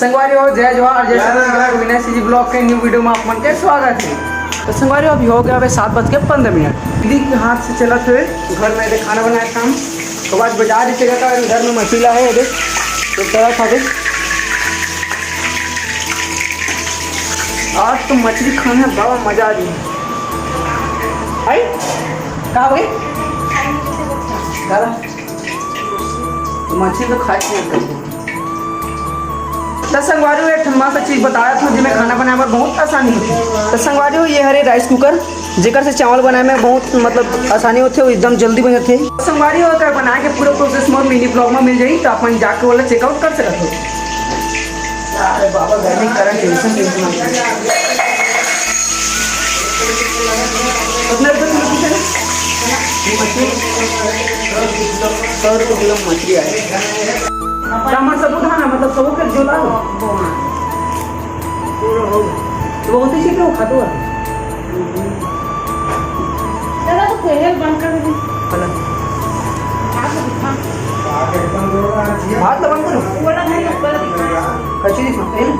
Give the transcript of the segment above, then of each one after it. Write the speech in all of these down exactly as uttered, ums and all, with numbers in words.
संगवारी हो, जय जोहार, जय छत्तीसगढ़। विनय CG vlog के new video में आप मन के स्वागत हे। तो संगवारी हो, अभी हो गया हवे सात बज के पंद्रह मिनट। दीदी के हाथ से चलत हुए घर में दे खाना बनाए काम। तो आज बाजार ही चला था, घर में मछली ला है, देख। तो चला था देख। आज तो मछली खाना बाबा मजा आ गई। आई? का हो गई? का ला? मछली तो खाए नहीं करते। तो संगवारी हो, एक ठन मस्त चीज बताया था, जिसमें खाना बनाए बर बहुत आसानी होती है। तो संगवारी हो, ये हरे rice cooker, जेकर से चावल बनाए में बहुत, मतलब, आसानी होती है, वो एकदम जल्दी बन जाते हैं। संगवारी हो, अगर बनाए के पूरा process मोर mini vlog में मिल जाई, तो अपन जाके वाला checkout कर सकते हो। अरे बाबा, गर्मी के कारण tension, tension आ गया। कितना रुपये किलो की है? ये मछली? सौ रुपये किलो मछली आए। सामान सब उठा ना, मतलब, सब के जोला हो। तो वो होती चीज वो खाते हुआ। दादा, तो कोई हेल बंद कर दे। भात तो दिखा। भात तो बंद करो। बोला नहीं, ऊपर दिखा। कच्ची दिखा। ये ना?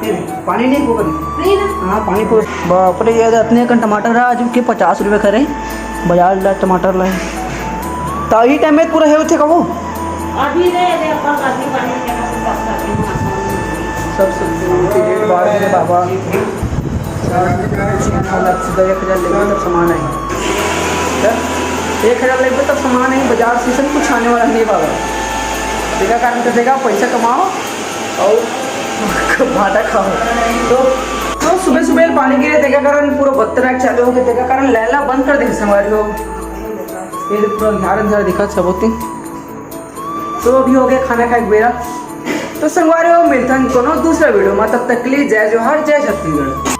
ये ना? पानी नहीं पूरा। नहीं ना। हाँ, पानी पूरा। बाप रे, ये इतने कन टमाटर है, आज के पचास रुपये करे। बाजार ला टमाटर लाए। तो यही टाइम में पूरा है उठे का वो? अभी रे, अरे, अपन अभी पानी लेना तो दस कर दूंगा। सब सब्जी के रेट बढ़ गए बाबा। सीधा एक हजार लेंगे तब सामान आएंगे। एक हजार लेंगे तब सामान आएंगे, बाजार से सब कुछ आने वाला नहीं बाबा। देखा कारण तो देखा, पैसा कमाओ और भाटा खाओ। तो, तो सुबह सुबह पानी गिरे, देखा कारण पूरा बत्तरा चालू हो गया, देखा कारण लैला बंद कर दे संगवारी हो। ये देख, पूरा अंधार अंधार दिखा सबोती। तो अभी हो गया खाना खाए के बेरा। तो संगवारी हो, मिलथन कोनो दूसरा video में, तब तक के लिए जय जोहार, जय छत्तीसगढ़।